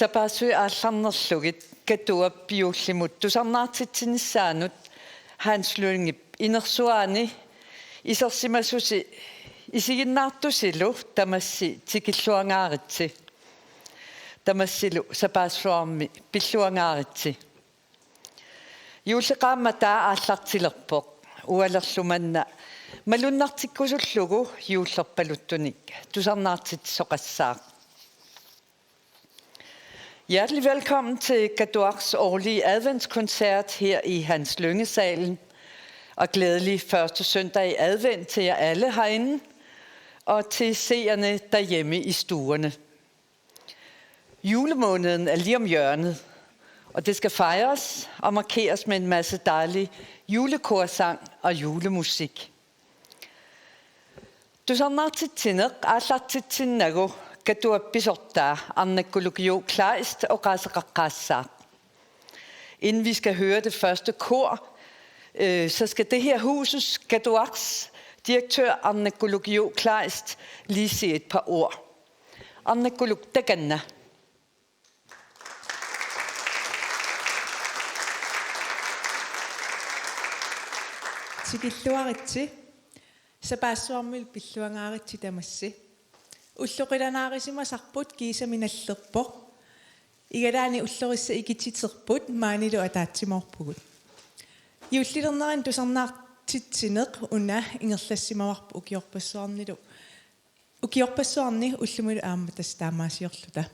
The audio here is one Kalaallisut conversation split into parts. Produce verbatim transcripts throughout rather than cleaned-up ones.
Sapaassuit aallarnerlugit Katuap juullimut tusarnaartitsinissaanut Hans Lyngep inersuaani isersimasusi isiginnaartusilu tamassi tikilluangaaritsi. Tamassilu sapaassuarmi pilluangaaritsi. Juulli qaammataa aallartilerpoq. Ualerlu manna malunnartikkusullugu juullerpaluttunik tusarnaartitsisoqassaaq. Hjertelig velkommen til Katuaks årlige adventskoncert her i Hans Lynge-salen. Og glædelig første søndag i advent til jer alle herinde, og til seerne derhjemme i stuerne. Julemåneden er lige om hjørnet, og det skal fejres og markeres med en masse dejlig julekorsang og julemusik. Tusarnaartitsineq aallartitsinnagu Katuap pisortaa Arnakku Lukio Kleist oqaaseqaqqaassaaq. Inden vi skal høre det første kor, øh, så skal det her husets, Katuaks direktør Arnakku Lukio Kleist lige sige et par ord. Arnakku Luk, takanna. Tikilluaritsi, sapaassuarmilu pilluangaaritsi tamassi. Ullut qilanaarisimasarput kiisami nallerpoq. Igalaani ullorissat ikitsiterput maanilu ataatsimoorpugut. Juullilernerani tusarnaartitsineq una ingerlassimavarput ukiorpassuarnilu. Ukiorpassuarni ullumilu aamma tassa taamaasiorluta.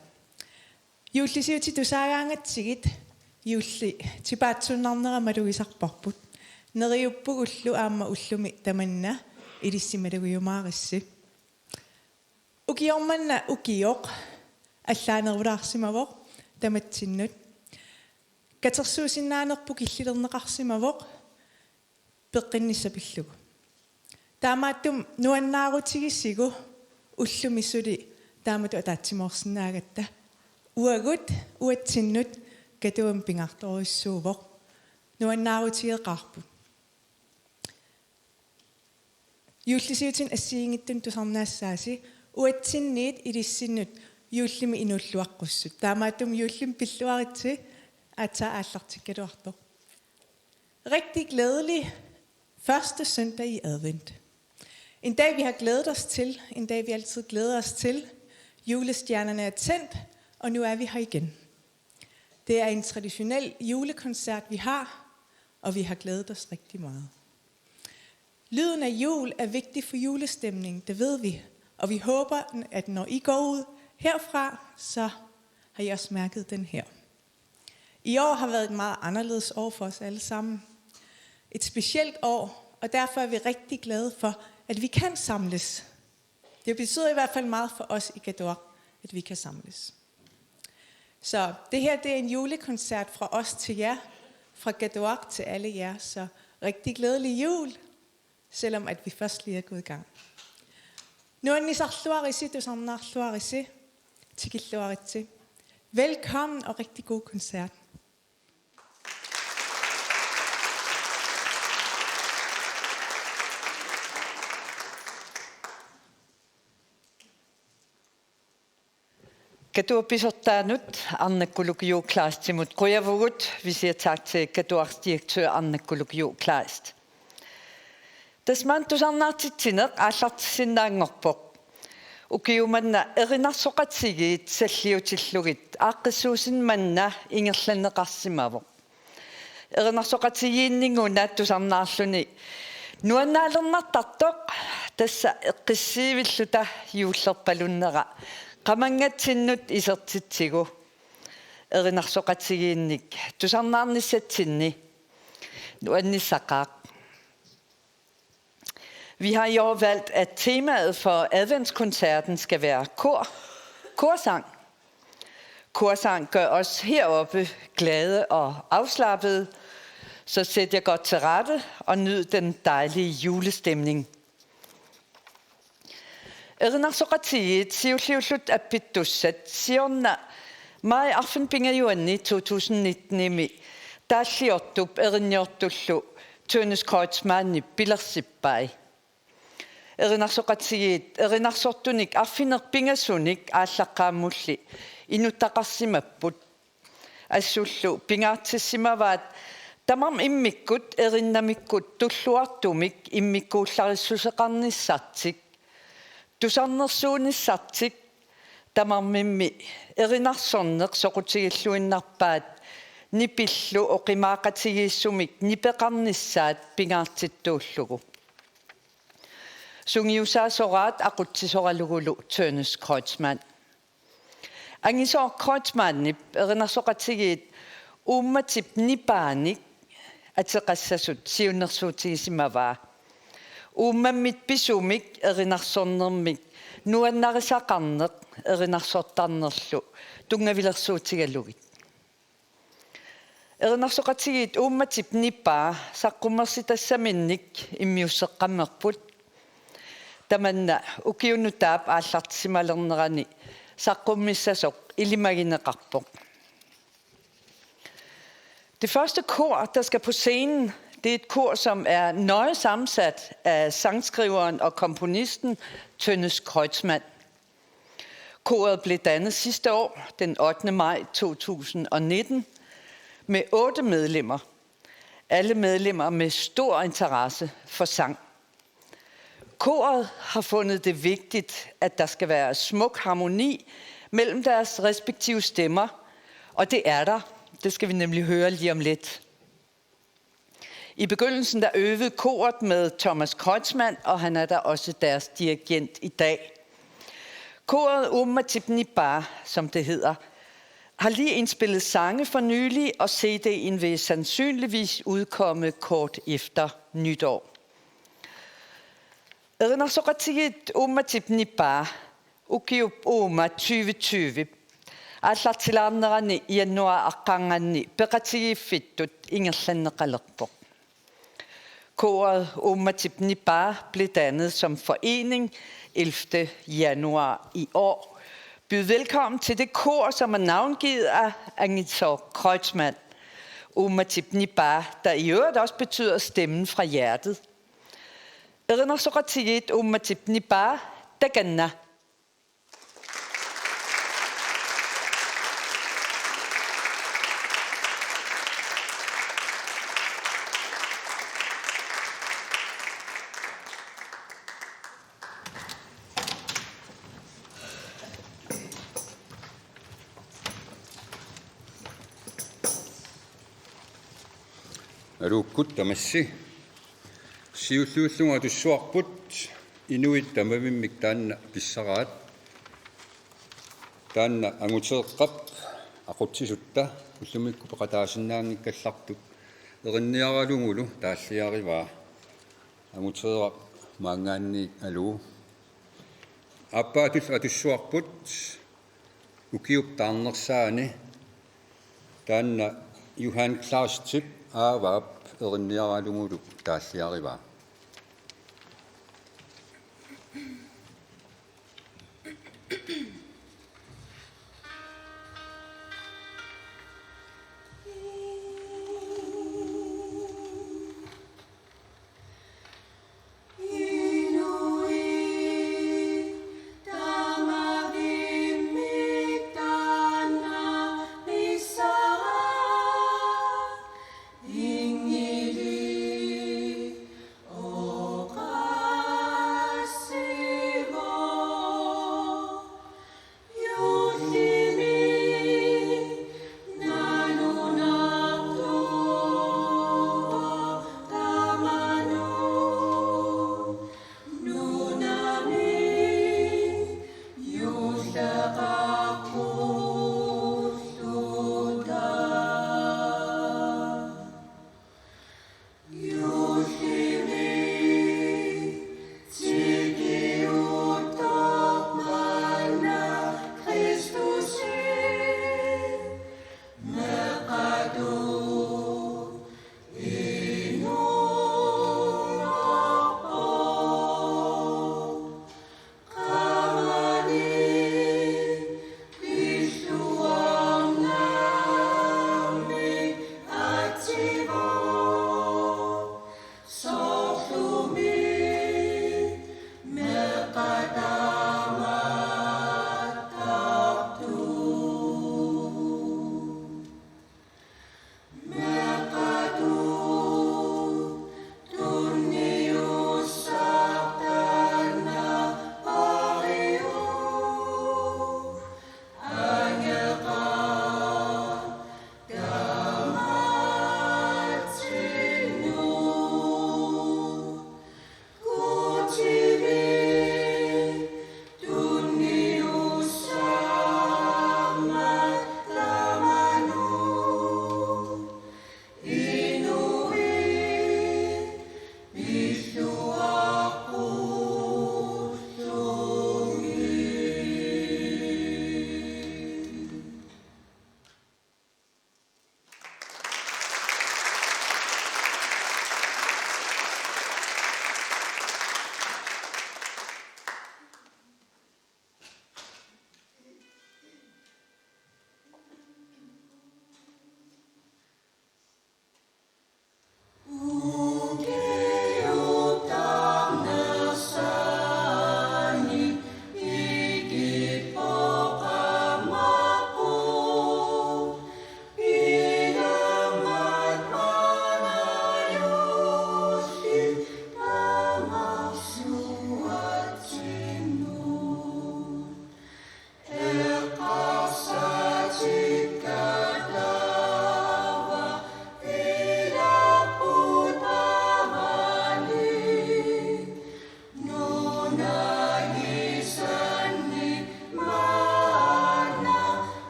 Juullisiutit tusaagaangatsigit juulli tipaatsunnarnera malugisarparput. Neriuppugullu aamma ullumi tamanna ilissimalugiumaarissi. Ukioq manna ukioq allaanerulaarsimavoq tamatsinnut. Katersuusinnaanerput killilerneqarsimavoq peqqinnissaq pillugu. Taamaattumik nuannaarutigisigu ullumi suli taamatut ataatsimoorsinnaagatta. Uagut uatsinnut Katuami pingaartorujussuuvoq. Nuannaarutigeqaarput. Juullisiutinik assigiinngitsunik tusarnaassaasi uatsinniit ilissinnut juullimi inuulluaqqussut. Taamaattumik juullimi pilluaritsi aatsaat aallartikkaluartoq. Rigtig glædelig første søndag i advent. En dag, vi har glædet os til, en dag, vi altid glæder os til. Julestjernerne er tændt, og nu er vi her igen. Det er en traditionel julekoncert, vi har, og vi har glædet os rigtig meget. Lyden af jul er vigtig for julestemningen, det ved vi, og vi håber, at når I går ud herfra, så har I også mærket den her. I år har været et meget anderledes år for os alle sammen. Et specielt år, og derfor er vi rigtig glade for, at vi kan samles. Det betyder i hvert fald meget for os i Katuaq, at vi kan samles. Så det her, det er en julekoncert fra os til jer, fra Katuaq til alle jer. Så rigtig glædelig jul, selvom at vi først lige er gået i gang. Nuannisarluarisi, tusarnaarluarisi, tikilluaritsi. Velkommen og rigtig god koncert. Katuap pisortaanut Arnakku Lukio Kleistimut qujavugut. Vi siger tak til Katuaqs direktør Arnakku Lukio Kleist. Tassa maanna tusarnaartitsineq aallartissinnaanngorpoq. Ukiumanna erinarsoqatigiit salliutillugit aaqqissuussineq manna ingerlanneqarsimavoq. Erinarsoqatigiinninnguna tusarnaarluni nuannaalernartartoq, tassa eqqissiivilluta juullerpalunnera qamanngatsinnut isertitsigu erinarsoqatigiinnik tusarnaarnissatsinni nuannissaqaaq. Vi har i år valgt, at temaet for adventskoncerten skal være kor. Korsang. Korsang gør os heroppe glade og afslappede, så sæt jer godt til rette og nyd den dejlige julestemning. Erinarsoqatigiit siulliullutik appittussat siorna maj arfineq-pingajuanni to tusind nitten-imi taalliortup erinniortullu Tønnes Kreutzmannip pilersippai. Erinarsoqatigiit erinarsortunik arfineq-pingasunik aallaqqaammulli inuttaqarsimapput. Assullu pingaartissimavaat tamarmik immikkut erinnamikkut tulluartumik immikkuullarissuseqarnissartik, tusarnersuunissartik, tamarmimmi erinarsorneq soqutigilluinnarpaat nipillu oqimaaqatigiissumik nipeqarnissaat pingaartittuullugu. Sungiusaasoraat aqutsisoralugulu Tønnes Kreutzmann. Angisooq Kreutzmannip erinarsoqatigiit uummatip nipaanik ateqassasut siunnersuutigisimavaa. Uummammit pisumik erinarsornermik nuannarisaqarneq erinarsortarnerlu tunngavilersuutigalugit. Erinarsoqatigiit uummatip nipaa saqqummersitassaminnik immiusseqqammerput. Tamanna ukiup nutaap aallartissimalernerani saqqummissasoq ilimagineqarpoq. Det første kor, der skal på scenen, det er et kor, som er nøje sammensat af sangskriveren og komponisten Tønnes Kreutzmann. Koret blev dannet sidste år, den ottende maj to tusind og nitten, med otte medlemmer. Alle medlemmer med stor interesse for sang. Koret har fundet det vigtigt, at der skal være smuk harmoni mellem deres respektive stemmer, og det er der. Det skal vi nemlig høre lige om lidt. I begyndelsen der øvede koret med Thomas Kreutzmann, og han er da også deres dirigent i dag. Koret Uummatip Nipaa, som det hedder, har lige indspillet sange for nylig, og C D'en vil sandsynligvis udkomme kort efter nytår. Erinarsoqatigiit Uummatip Nipaa ukiup uuma tyve tyve aallartilaarnerani januaarip aqqarnganni peqatigiiffittut ingerlanneqalerpoq. Koret Uummatip Nipaa blev dannet som forening ellevte januar i år. Byd velkommen til det kor, som er navngivet af Angisooq Kreutzmann. Uummatip Nipaa, der i øvrigt også betyder stemmen fra hjertet. Erinarsoqatigiit Uummatip Nipaa, takanna. Aluukkut tamassi. Siulliullugu atussuarput inuit tamarmik taanna pissaraat. Taanna Anguteeqqap aqutsisutta ullumikkut peqataasinnaanngikkallartut erinniaralugulu taalliarivaa. Anguteeraq maanngaanniit aluu. Aappaatut atussuarput ukiup taarnersaani taanna Johan Kleistip Aavaap erinniaralugulu taalliarivaa.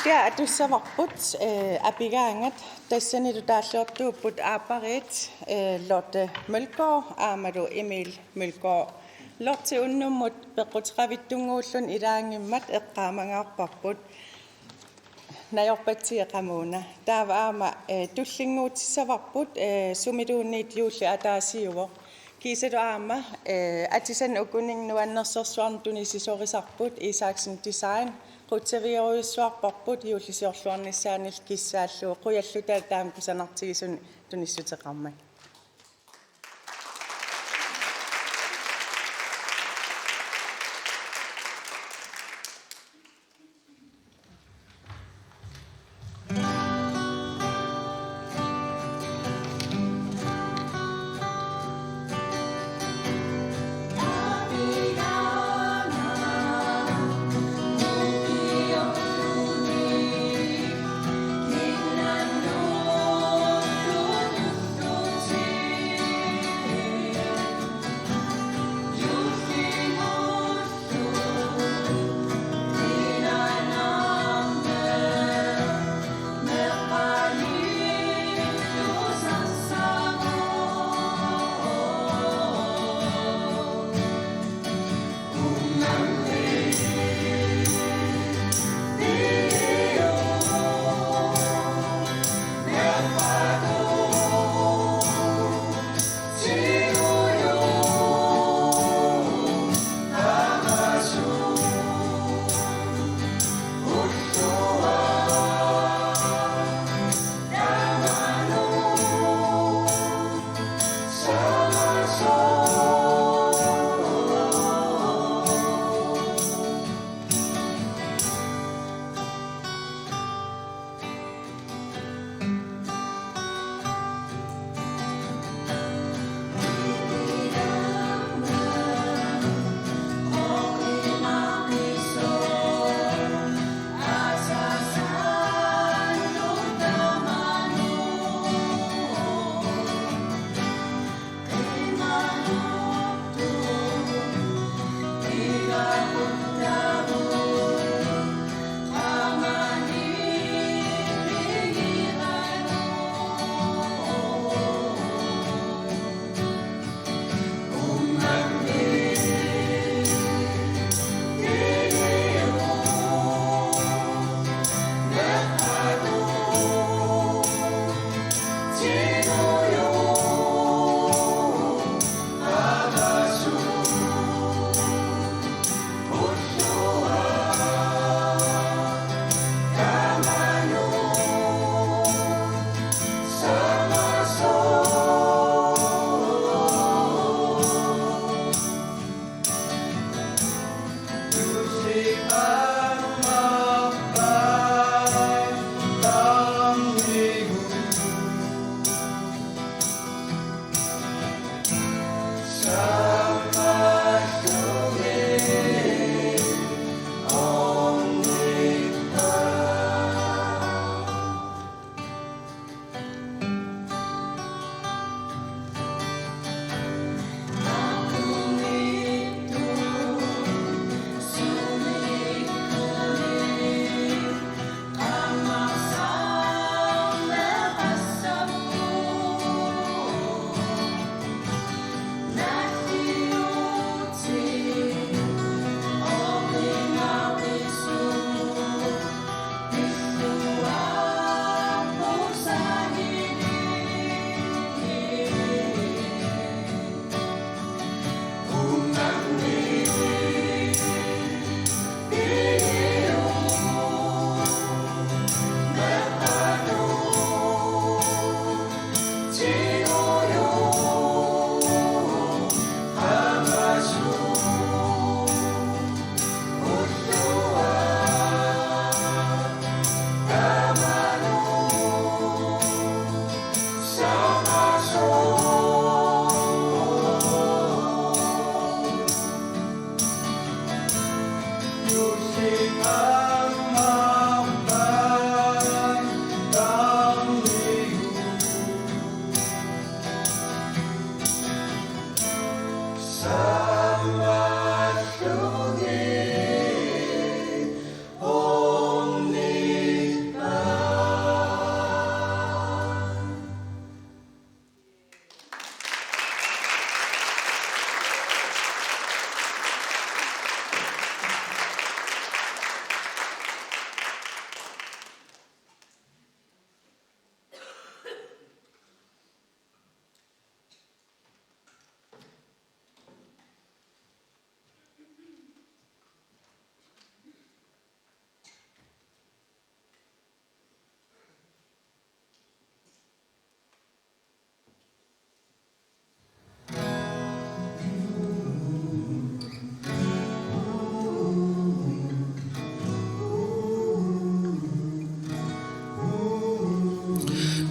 Kia atussavarput, eh, apigaangat, tassanilu taalliortuupput aappariit, eh, Lotte Mølgaard aammalu Emil Mølgaard. Lotte unnummut peqquteqavittunnguulluni ilaanngimmat eqqaamangaarparput. Najorpatsigit qamuuna. Taava aamma, eh, tullinnguutissavarput, eh, sumiluunniit juulli ataasiuvoq. Kiisalu aamma, eh, atisanik ukuninnga nuannersorsuarnik tunisisorisarput Isaksen Design, qutsavigerujussuarparput juullisiorluarnissaanillu kissaallugu, qujalluta taama kusanartigisumik tunissuteqarmat.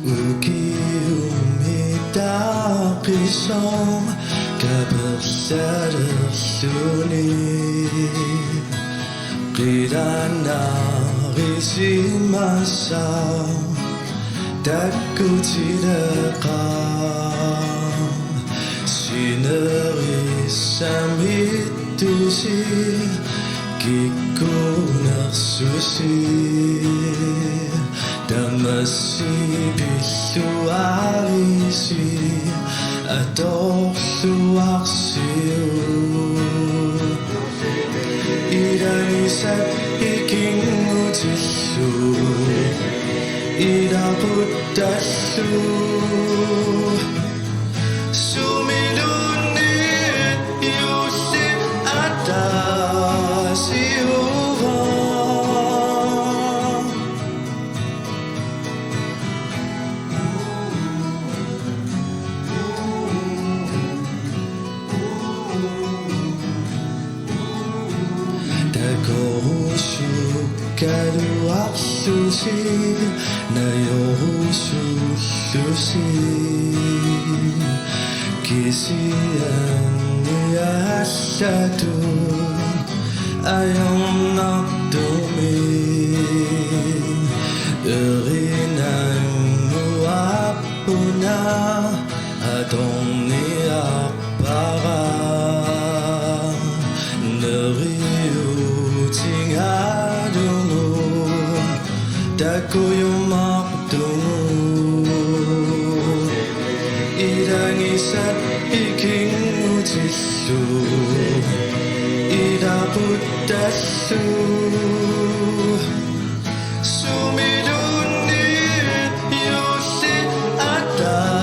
Ukiumi taqisoq kaperlalerluni qilanaarisimasaaq takkutileqaaq sinerissamittusi kikkuunersusi. Tamassi pilluarisi atorluarsiuk. Ilagisat ikinngutillu ilaquttallu. Sumiluunniit juulli ataasiuvoq. Takorusukkaluarlusi najorusullusi. Kisianni allatut ajornartumik erinannguapput una atorniarpara neriuutigalugu takujumaartugut. Ilagisat ikinngutillu ilaquttallu. Sumiluunniit juulli ataasiuvoq.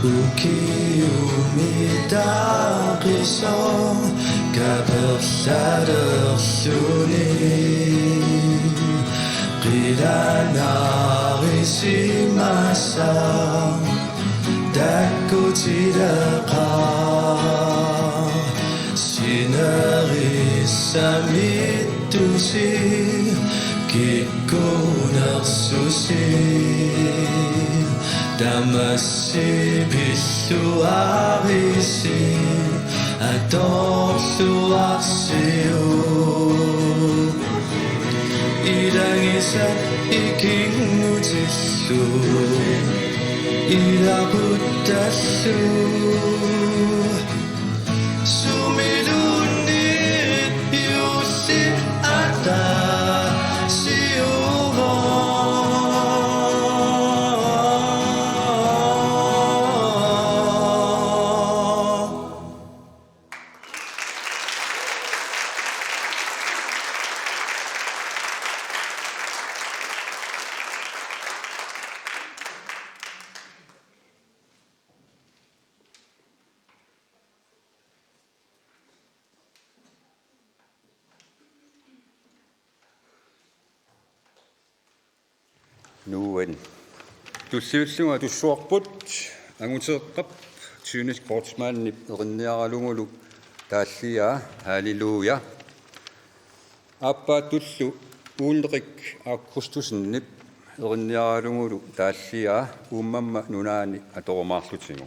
Ukiumi taqisoq kaperlalerluni qilanaarisimasaaq takkutileqaaq sinerissamittusi kikkuunersusi. Tamassi pilluarisi atorluarsiuk. Ilagisat ikinngutillu ilaquttallu. Sumiluunniit juulli ataasiuvoq. Nuann'. Tulliullunga atussuarput Anguteeqqap Thynes Kreutzmannip erinniaralugulu taalliaa Halleluja. Aappaattullu Ulrik Augustussenip erinniaralugulu taalliaa Uummamma Nunaanni atorumaarlutigu.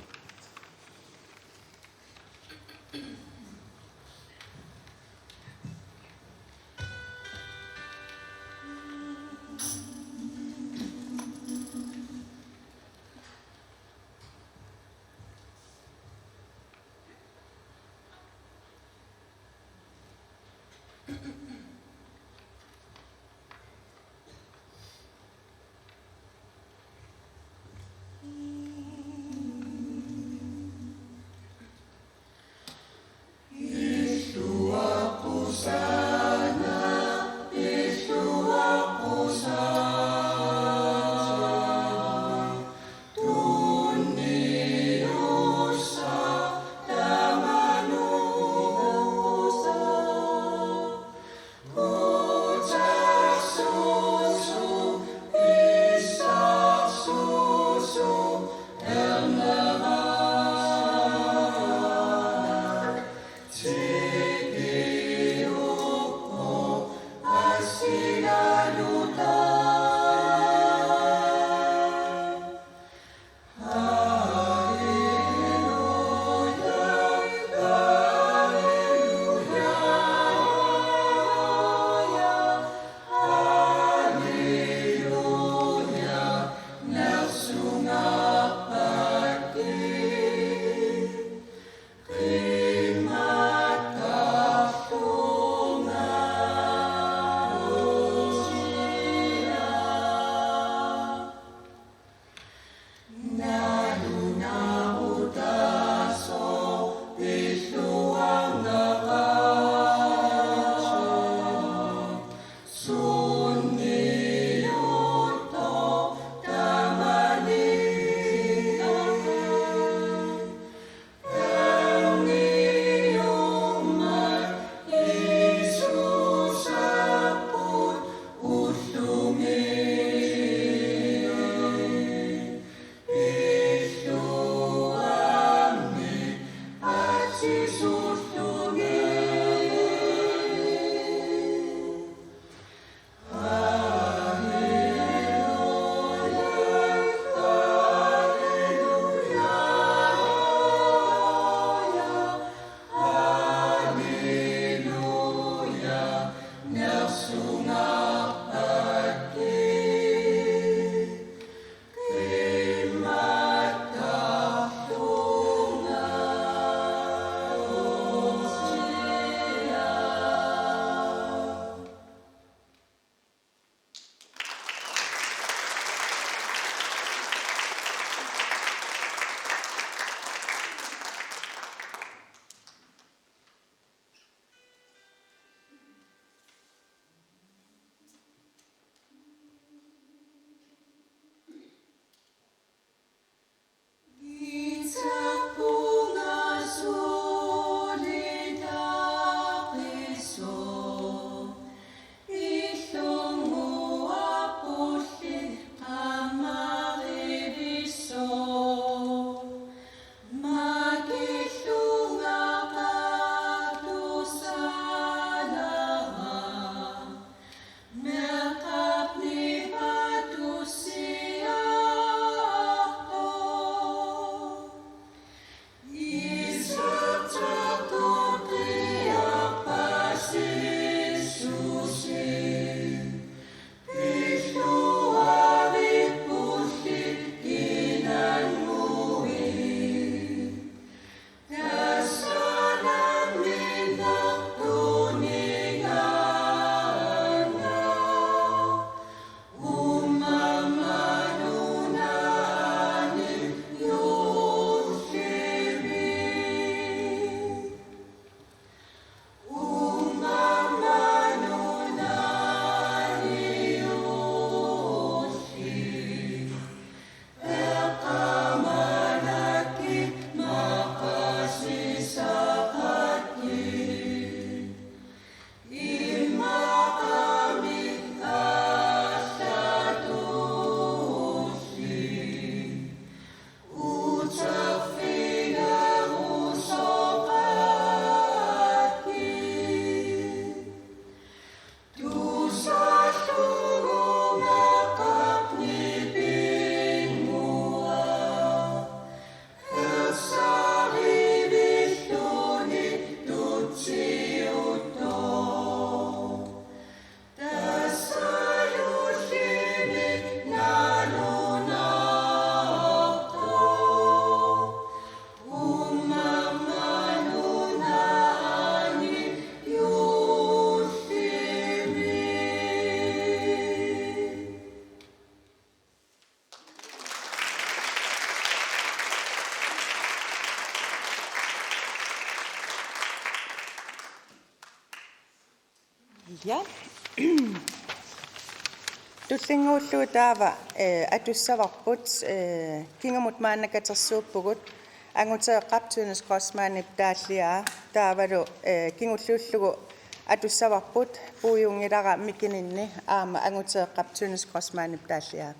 Ja. Tullinnguullugu taava, eh, atussavarput, eh, kingumut maanna katersuuppugut, Anguteeqqap Tønnes Grossmannip taalliaa, taavalu, eh, kingulliullugu atussavarput Puiunngilara mikininni aamma Anguteeqqap Tønnes Grossmannip taalliaa.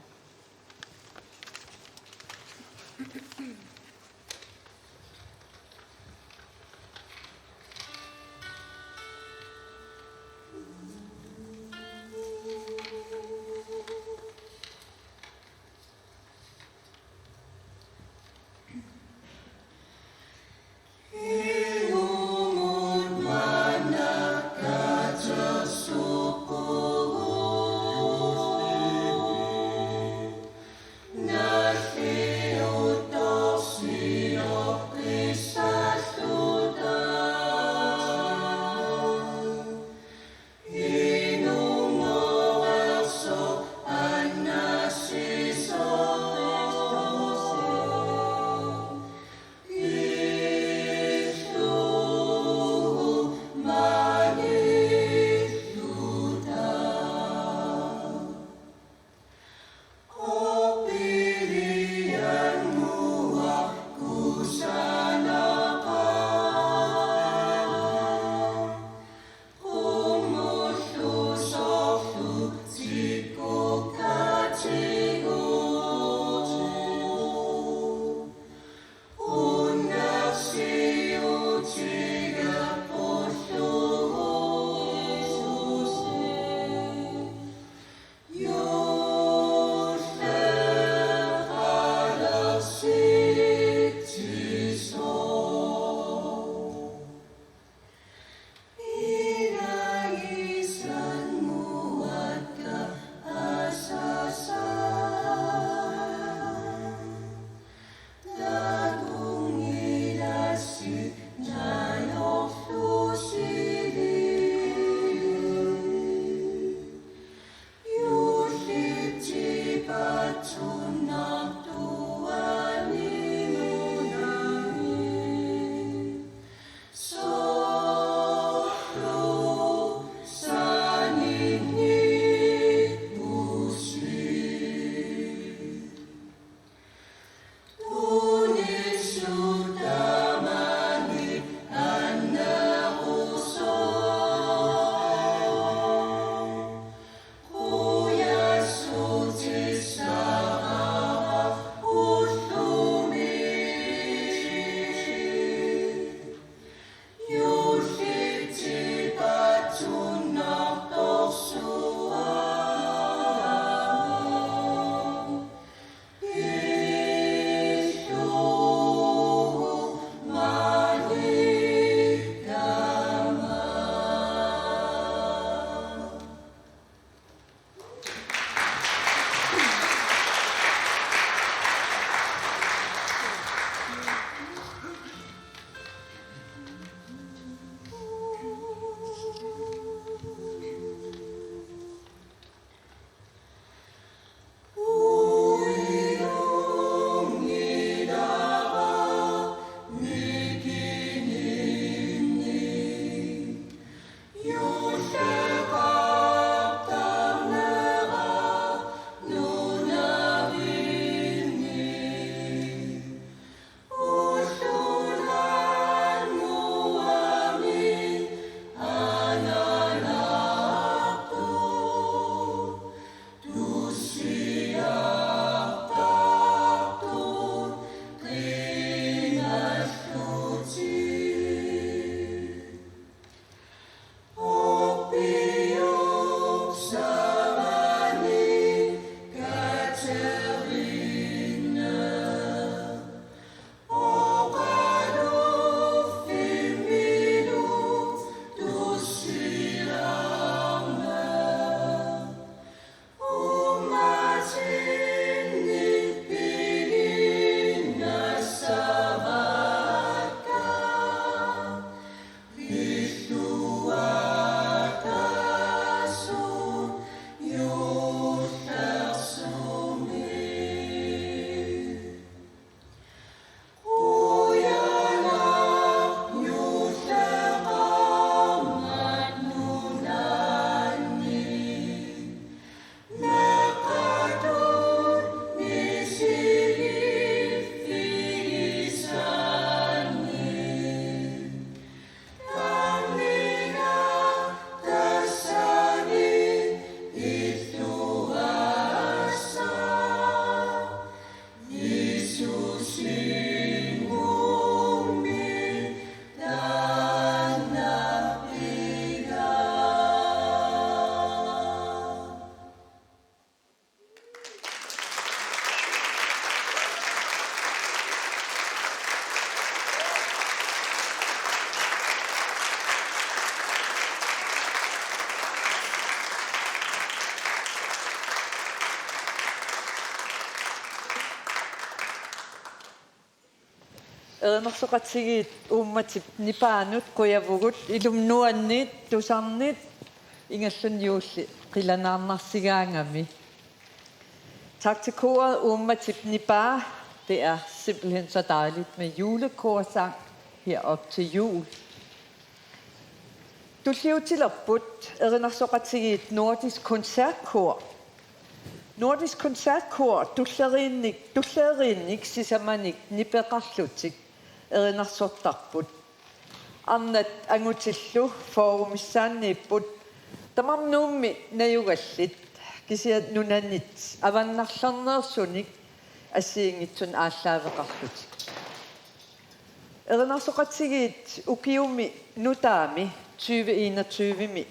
Erinarsoqatigiit uummatip nipaanut qujavugut, ilumut nuanniit, tusarniit, ingerlaannaq juulli qilanaarnarsigaangami. Tak til koret, uummatip nipaa. Det er simpelthen så dejligt med julekorsang her op til jul. Tulliutilerput erinarsoqatigiit Nordisk Koncertkor. Nordisk Koncertkor tulleriinnik, tulleriinnik sisamanik nipeqarlutik erinarsortarput. Arnat angutillu fyrremissaanniipput, tamarmik Nuummi najugallit, kisianni nunanit avannarlerneersunik assigiinngitsunik aallaaveqarlutik. Erinarsoqatigiit ukiumi nutaami tyve enogtyve-mi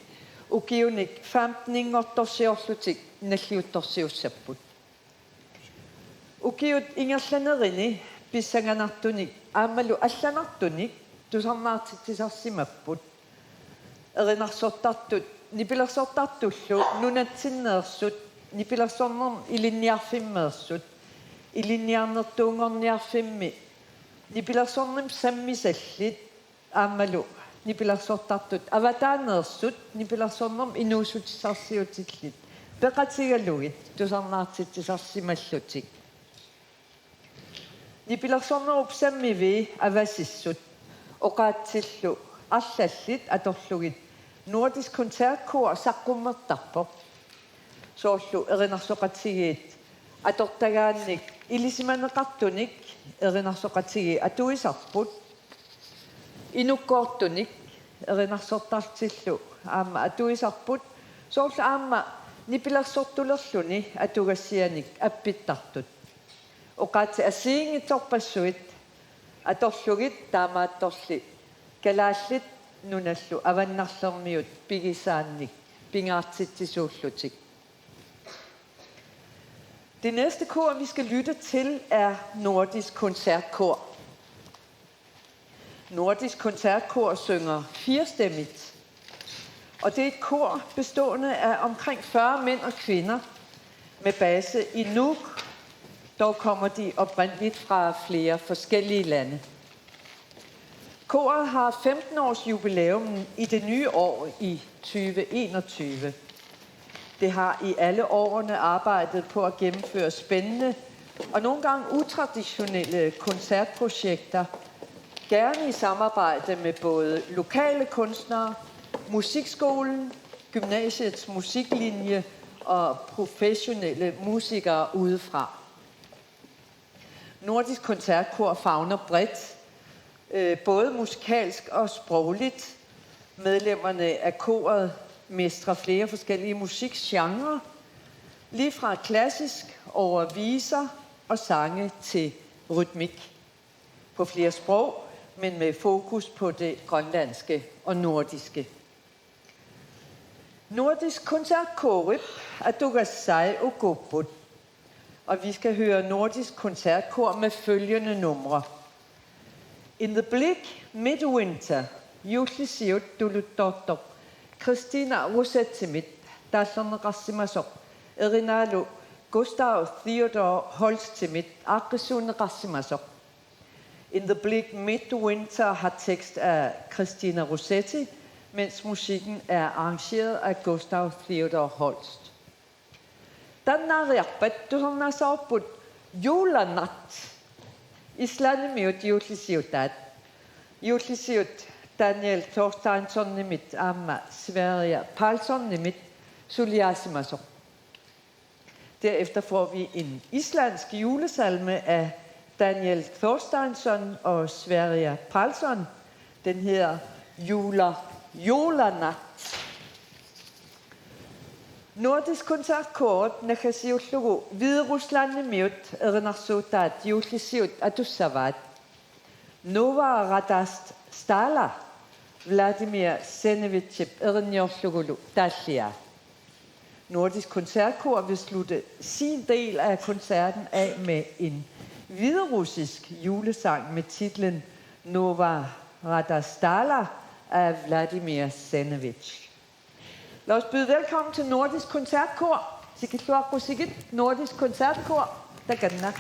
ukiunik femteninngortorsiorlutik nalliuttorsiussapput. Ukiut ingerlanerini pissanganartunik aammalu allanartunik tusarnaartitsisarsimapput. Erinarsortartut nipilersortartullu nunatsinneersut nipilersornermi ilinniarfimmeersut, ilinniarnertuunngorniarfimmi nipilersornermut sammisallit aammalu nipilersortartut avataaneersut nipilersornermut inuussutissarsiutillit peqatigalugit tusarnaartitsisarsimallutik. Nipilersornerup sammivii avasissut oqaatsillu arlallit atorlugit Nordisk Koncertkor saqqummertarpoq. Soorlu erinarsoqatigiit atortagaannik ilisimaneqartunik erinarsoqatigiit atuisarput. Inukkoortunik erinarsortartillu aamma atuisarput. Soorlu aamma nipilersortulerluni atugassianik appittartut. Oqaatsit assigiinngitsorpassuit atorlugit, taamaattorli Kalaallit Nunallu avannarlermiut pigisaannik pingaartitsisuullutik. Det næste kor, vi skal lytte til, er Nordisk Koncertkor. Nordisk Koncertkor synger firstemmigt, og det er et kor bestående af omkring fyrre mænd og kvinder med base i Nuuk. Dog kommer de oprindeligt fra flere forskellige lande. Koret har femten års jubilæum i det nye år i tyve enogtyve. Det har i alle årene arbejdet på at gennemføre spændende og nogle gange utraditionelle koncertprojekter, gerne i samarbejde med både lokale kunstnere, musikskolen, gymnasiets musiklinje og professionelle musikere udefra. Nordisk Koncertkor favner bredt, øh, både musikalsk og sprogligt. Medlemmerne af koret mestrer flere forskellige musikgenrer, lige fra klassisk over viser og sange til rytmik på flere sprog, men med fokus på det grønlandske og nordiske. Nordisk Koncertkorip atugassai ukuupput, og vi skal høre Nordisk Koncertkor med følgende numre. In the Bleak Midwinter, juullisiut tuluttoortoq, Christina Rossettimit taallerneqarsimasoq, erinaalu Gustav Theodor Holstimit aaqqissuunneqarsimasoq. In the Bleak Midwinter har tekst af Christina Rossetti, mens musikken er arrangeret af Gustav Theodor Holst. Taannaariarpat tusarnaassavarput Jólanát, Islandimiut juullisiutaat. Juullisiut Daniel Thorsteinsonimit aamma Sverrir Pálssorimit suliaasimasoq. Derefter får vi en islandsk julesalme af Daniel Thorsteinsson og Sverrir Pálsson. Den hedder Jula Jólanát. Nordisk Koncertkorip naggasiullugu Hvideruslandimiut erinarsuutaat juullisiut atussavaat. Nova Radast Stala, Vladimir Senevicip erinniorlugulu taalliaa. Nordisk Koncertkor vil slutte sin del af koncerten af med en hviderussisk julesang med titlen Nova Radastala af Vladimir Senevich. Lad os byde velkommen til Nordisk Koncertkor. Tikilluaqqusigit, Nordisk Koncertkor. Takanna.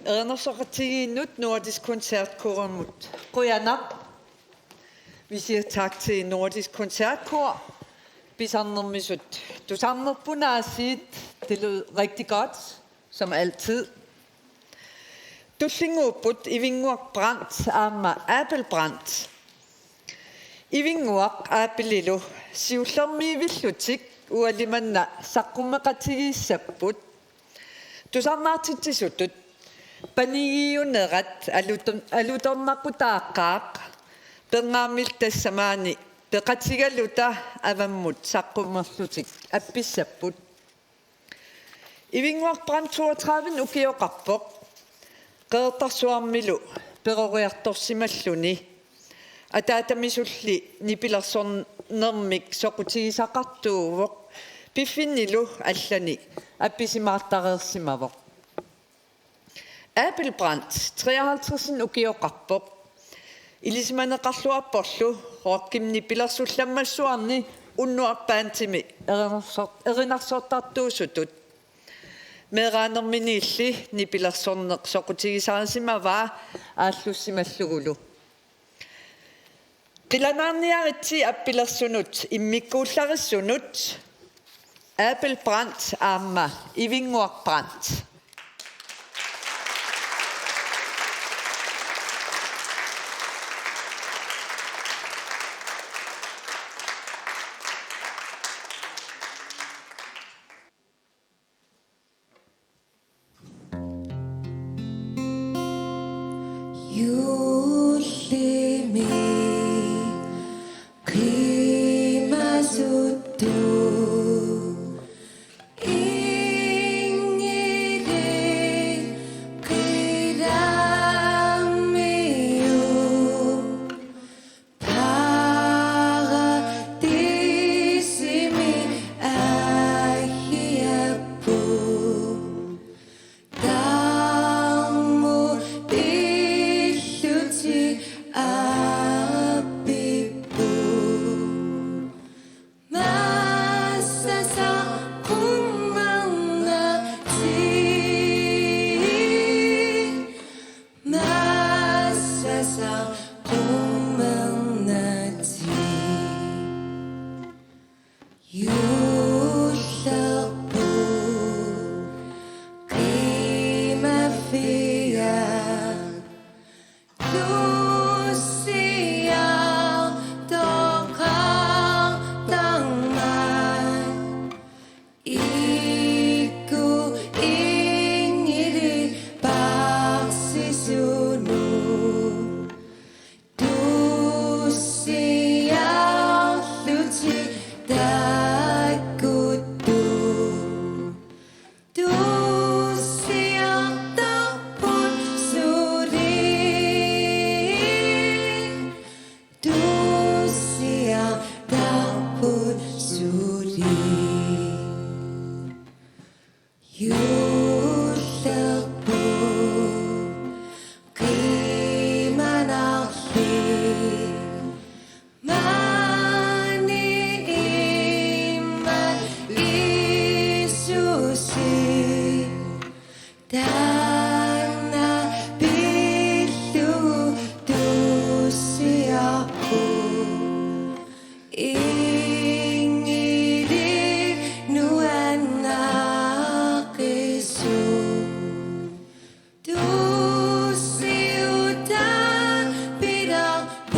Erinarsoqatigiinnut Nordisk Koncertkorimut qujanaq. Vi siger tak til Nordisk Koncertkor. Pisarnermisut tusarnerput aasiit. Det lød rigtig godt, som altid. Tullinnguupput Ivinnguaq Brandt aamma Abel Brandt. Ivinnguaq Abelilu siullermiivillutik ualimanna saqqummeqatigiissapput. Tusarnaartitsisutut panigiunerat alutor-, alutornaqutaaqqaaq, pernaammillu tassa maani peqatigaluta avammut saqqummerlutik appissapput. Ivinnguaq Brandt toogtredive ukioqarpoq. Qeqertarsuarmilu peroriartorsimalluni. Ataatamisulli nipilersornermik soqutigisaqartuuvoq. Piffinnilu allani appisimaartareersimavoq. Abel Brandt treoghalvtreds ukioqarpoq. Ilisimaneqarluarporlu rockimik nipilersullammassuarni unnuaq bandimi erinarso-, erinarsortartuusutut. Meeraanerminiilli nipilersorneq soqutigisarisimavaa aallussimallugulu. Qilanaarniaritsi appilersunut immikkuullarissunut, Abel Brandt aamma Ivinnguaq Brandt. Juullimi qimasuttup inngili qilammiup Paradisimi ahiapput. Taarmut illutik appipput. Massa saqqummernatik. Massa saqqummernatik juullerput qimafiat tussiartoqartarmat. Ikku inngili paarsisunut tussiarlutik takkuttup. Tussiartarput suli. Tussiartarput suli. Juullerput qimanarli. Maani imma issusi. Taanna pillugu tussiarput. Inngili nuannaaqisut. Tussiutaa pilarput.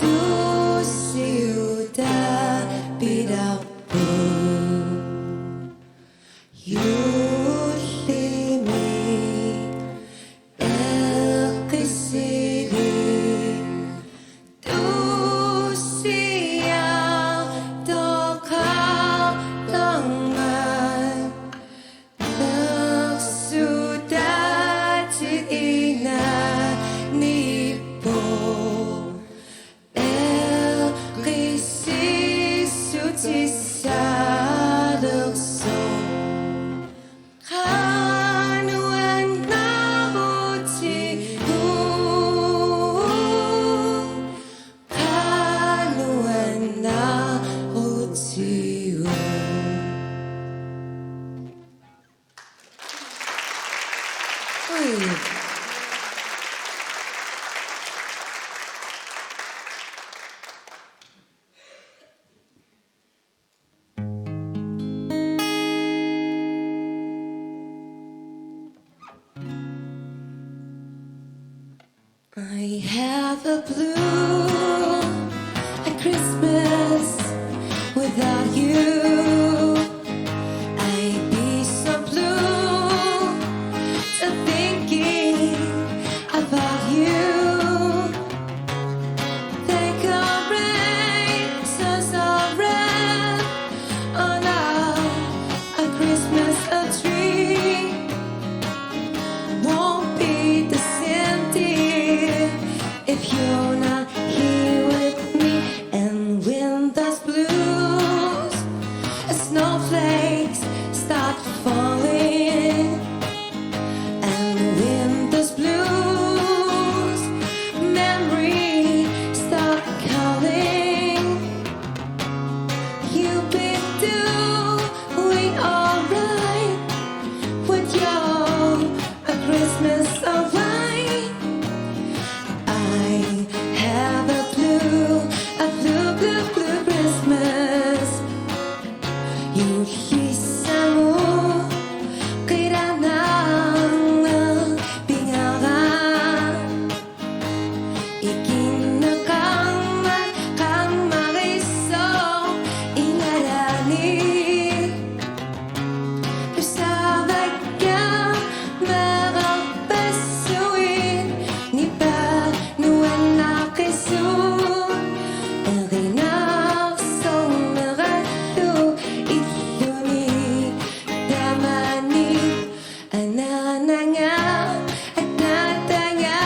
Tussiutaa pilarput. Juullimi eqqissili. Have a blue a Christmas without you. I'd be so blue to thinking about you. Decorations are red on our a Christmas a tree. Won't be the same, dear, if you're not here with me. And when there's blues, snowflakes start falling. And when there's blues, memories start calling. You'll be doing alright with your a Christmas away. I have a blue, a blue, blue, blue Christmas. Юуллисаму qilanaarnera pingara. Ikinneqarmat qarmarissoq ingalani. Tusarpakka meerarpassuit nipaa nuannaaqisut. Erinarsornerallu illuni tamani. Anaanaga, ataataga,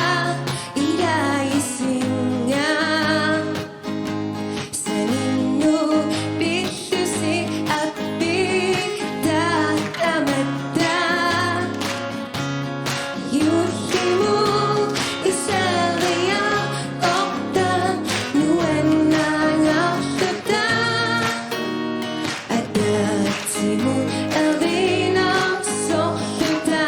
ilaasinga. Saninnut pillusi appiktaa tamatta. Juullimut iseriartorta nuannaarluta. Ataatsimut erinarsorluta.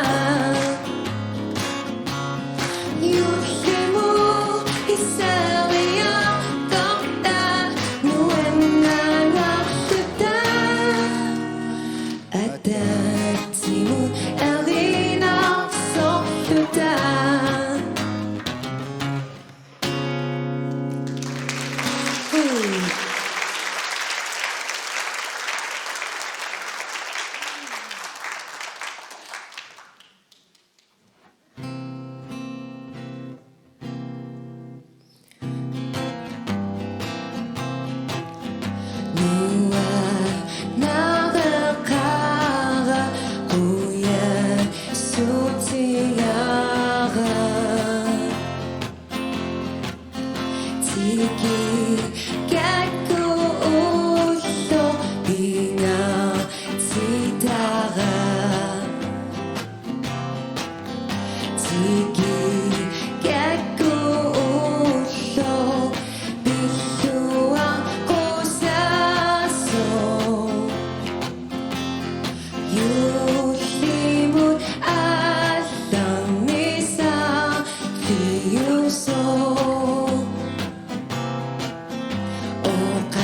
Juullimut iseriartorta nuannaarluta. Ataatsimut erinarsorluta. Nuannareqaara qujassutigaara. Tikikkakkut ulloq pingaartitara. Tikikkakkut ulloq pilluaqqusaasoq. Juullimut aallarnisaarfiusoq. Oqa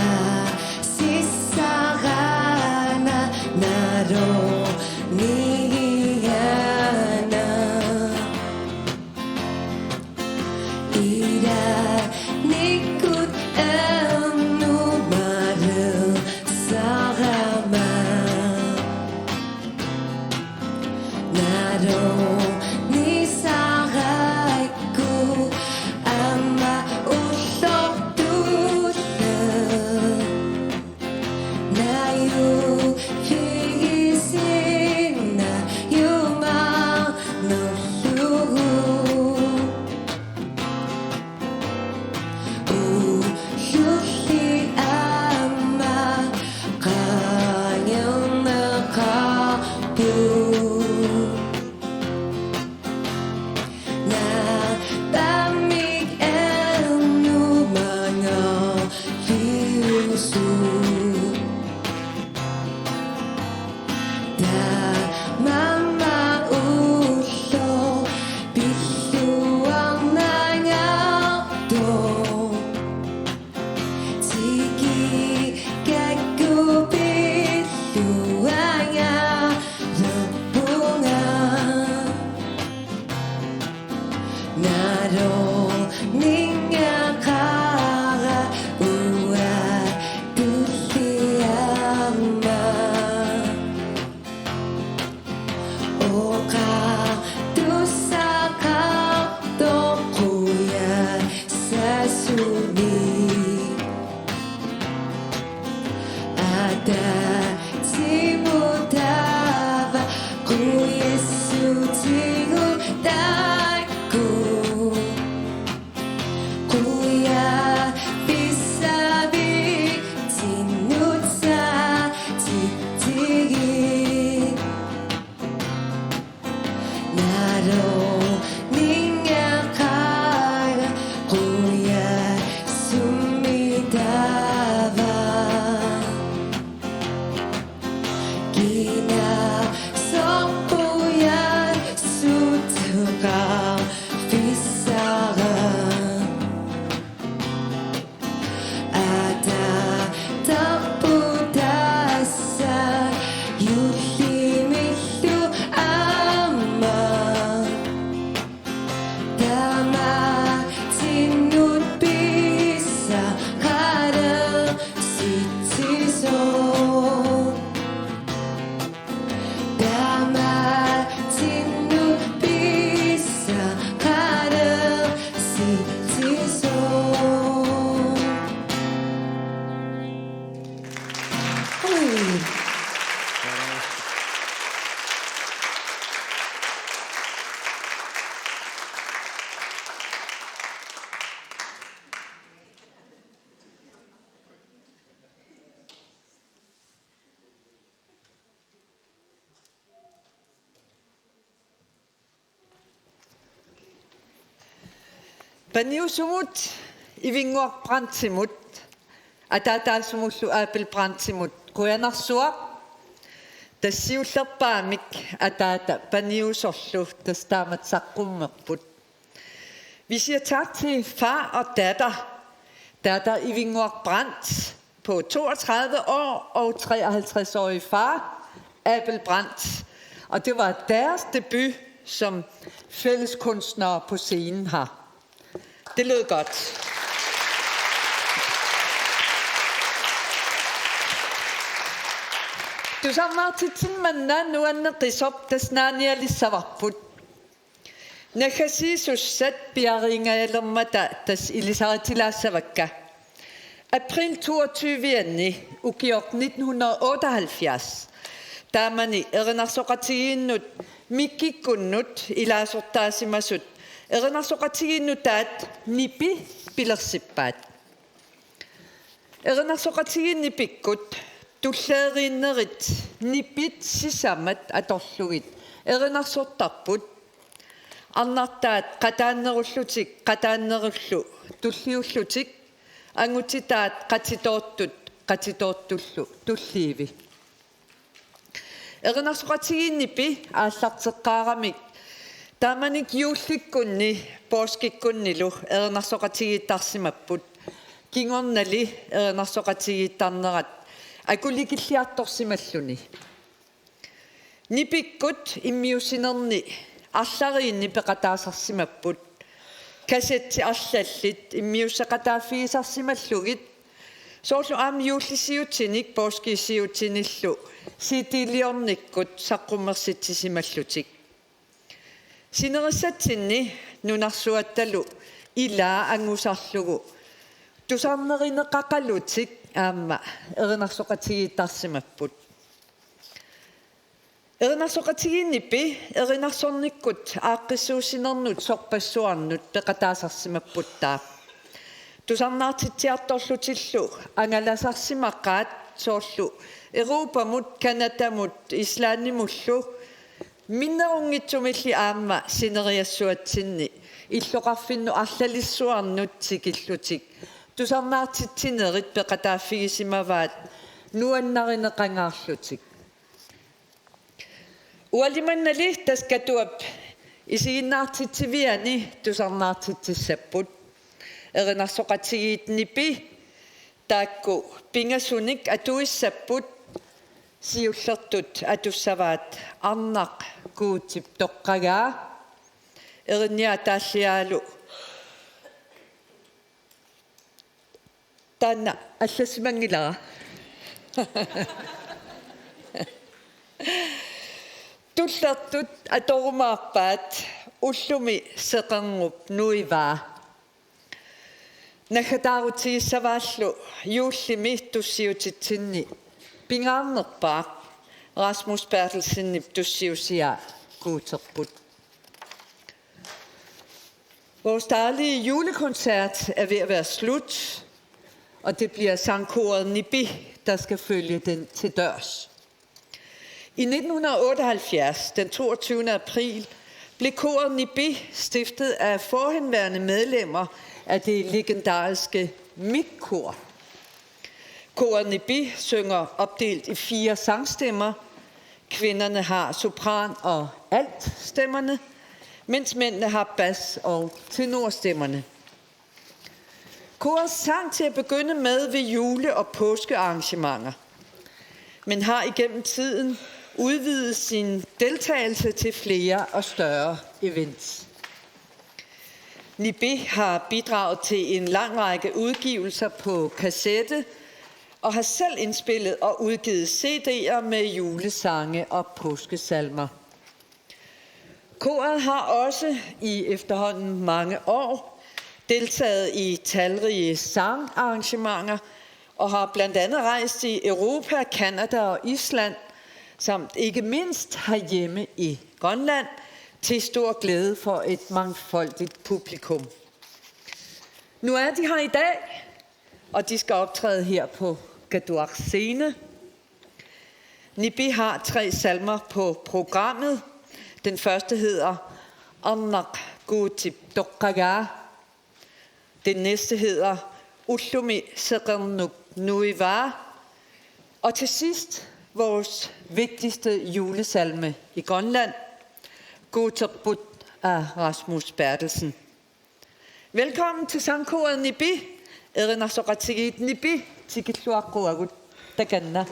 Paniusumut Ivinnguaq Brandtimut, ataataasumullu Abel Brandtimut, qujanarsuaq. Tassa siullerpaamik ataata Paniusorlu tassa taamatut saqqummerput. Vi siger tak til far og datter. Datter Ivinnguaq Brandt på toogtredive år og treoghalvtreds-årig far, Abel Brandt. Og det var deres debut som fælleskunstnere på scenen her. Det lød godt. Tusarnaartitsinni manna nuanneqisoq tassa naanialissavarput. Naggasiisussat piareeringajalermata tassa ilisaritsilaassavakka. April toogtyve-anni ukioq nitten hundrede og otteoghalvfjerds. Taamani erinarsoqatigiinnut Mikkikkunnut ilaasortaasimasut erinarsoqatigiinnut taat Nipi pilersippaat. Erinarsoqatigiit Nipikkut tulleriinnerit nipit sisamat atorlugit erinarsortarput. Arnartaat qataannerullutik qataannerullu tulliullutik, angutitaat qatitoortut qatitoortullu tulliivi. Erinarsoqatigiit Nipi aallarteqqaaramik taamanikkut juullikkunni poorskikkunnilu erinarsoqatigiittarsimapput, kingornali erinarsoqatigiittarnerat akulikilliartorsimalluni. Nipikkut immiussinerni arlariinni peqataasarsimapput. Kassettit arlallit immiusseqataaffigisarsimallugit, soorlu aamma juullisiutinik poorskiisiutinillu C D-liornikkut saqqummersitsisimallutik. Sinerissatsinni nunarsuattalu ilaa angusarlugu tusarnerineqaqalutik aamma erinarsoqatigiittarsimapput. Erinarsoqatigiit Nipi erinarsornikkut aaqqissuussinernut sorpassuarnut peqataasarsimapput taava. Tusarnaartitsiartorlutillu angalasarsimaqaat soorlu Europamut, Canadamut, Islandimullu minnerunngitsumilli aamma sineriassuatsinni illoqarfinnut arlalissuarnut tikillutik tusarnaartitsinerit peqataaffigisimavaat nuannarineqangaarlutik. Ualimannali tassa Katuap isiginnaartitsiviani tusarnaartitsissapput. Erinarsoqatigiit Nipi taakku pingasunik atuissapput, siullertut atussavaat Arnaq Guutip toqqagaa, erinniaataalliaalu taanna allassimanngilara. Tullertut atorumaarpaat ullumi seqernup nuivaa. Naggataarutsigissavaallu juullimi tussiutitsinni pingaarnerpaaq Rasmus Berthelsenip tussiusiaa Guuterput. Vores dejlige julekoncert er ved at være slut, og det bliver sangkoret Nipi, der skal følge den til dørs. I nitten hundrede og otteoghalvfjerds, den toogtyvende april, blev koret Nipi stiftet af forhenværende medlemmer af det legendariske Mik-kor. Koret Nipi synger opdelt i fire sangstemmer. Kvinderne har sopran- og altstemmerne, mens mændene har bas- og tenorstemmerne. Koret sang til at begynde med ved jule- og påskearrangementer, men har igennem tiden udvidet sin deltagelse til flere og større events. Nipi har bidraget til en lang række udgivelser på kassette og har selv indspillet og udgivet C D'er med julesange og påskesalmer. Koret har også i efterhånden mange år deltaget i talrige sangarrangementer og har blandt andet rejst i Europa, Canada og Island, samt ikke mindst herhjemme i Grønland, til stor glæde for et mangfoldigt publikum. Nu er de her i dag, og de skal optræde her på Katuaq Scene. Nipi har tre salmer på programmet. Den første hedder Arnaq Guutip toqqagaa. Den næste hedder Ullumi seqernup nuivaa. Og til sidst vores vigtigste julesalme i Grønland, Guuterput af Rasmus Berthelsen. Velkommen til sangkoret Nipi, erinarsoqatigiit Nipi, tikilluaqquagut takanna.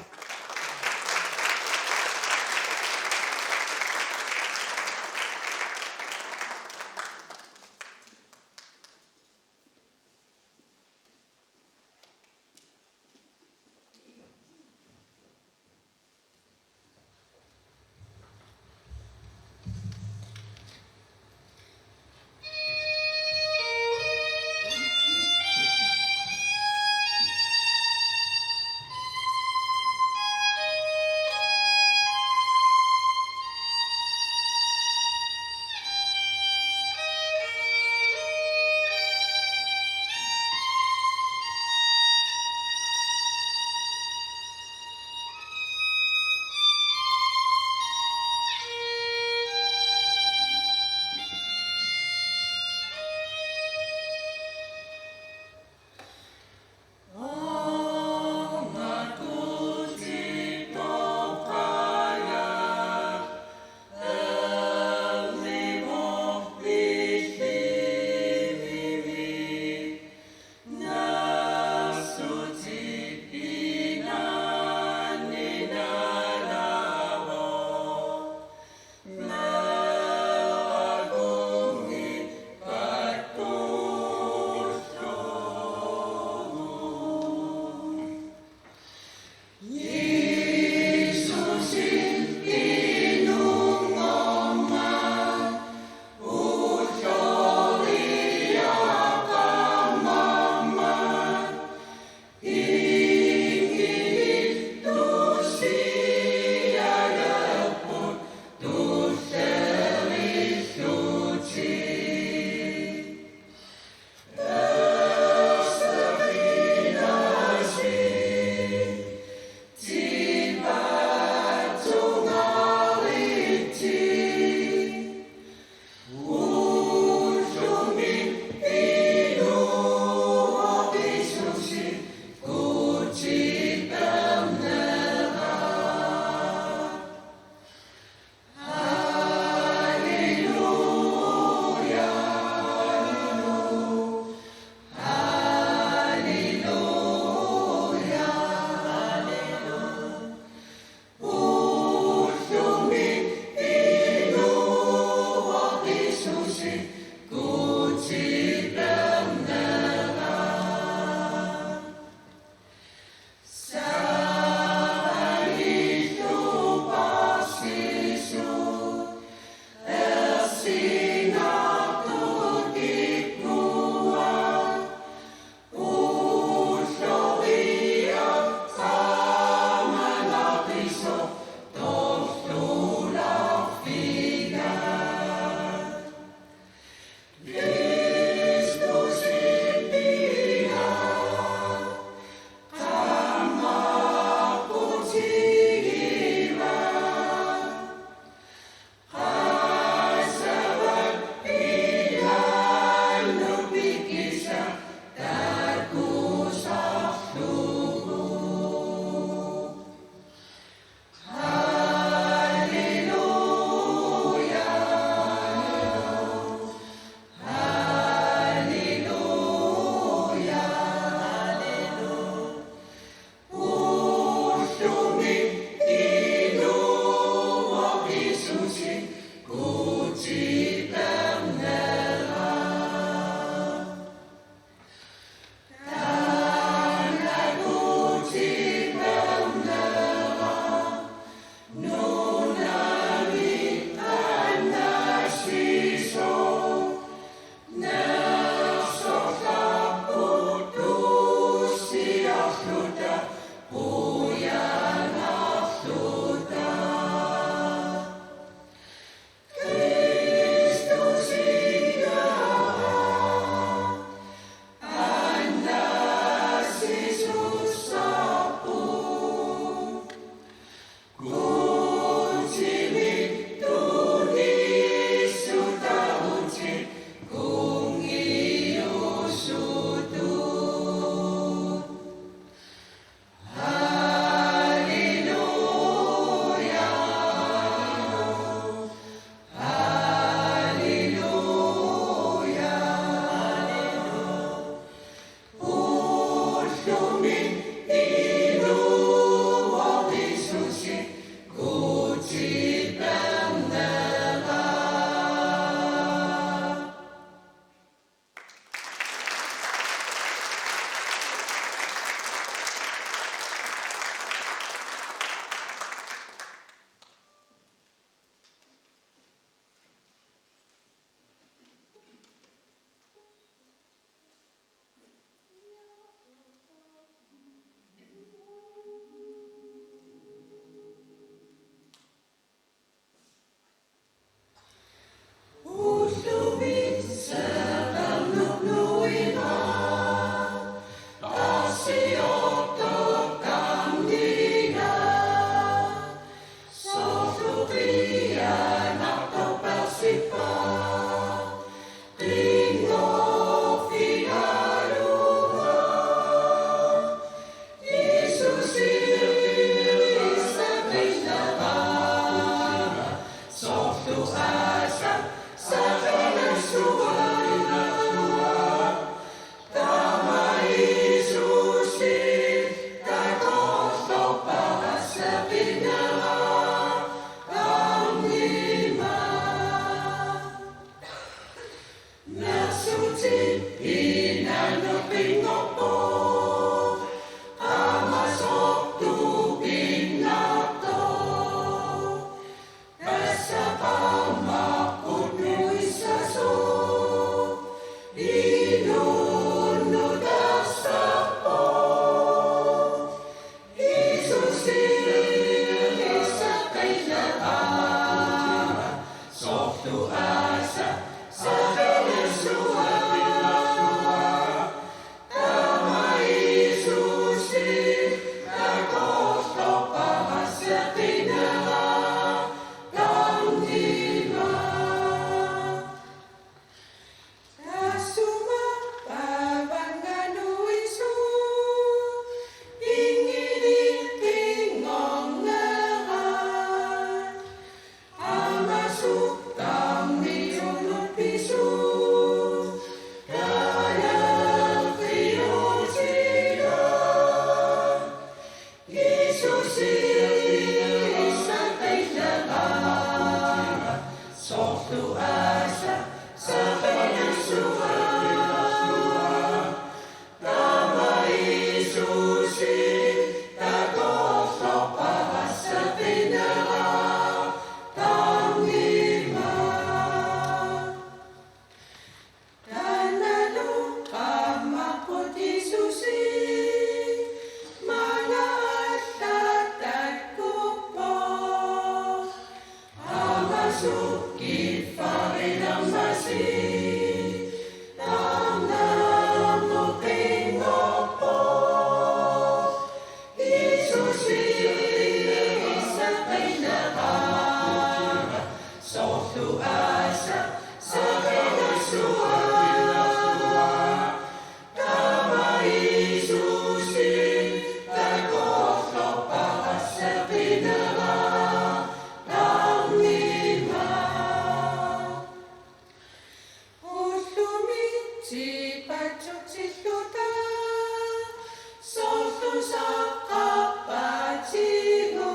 Saqqarpaatigu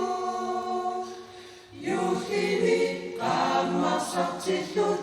juullimi qaammarsartillugu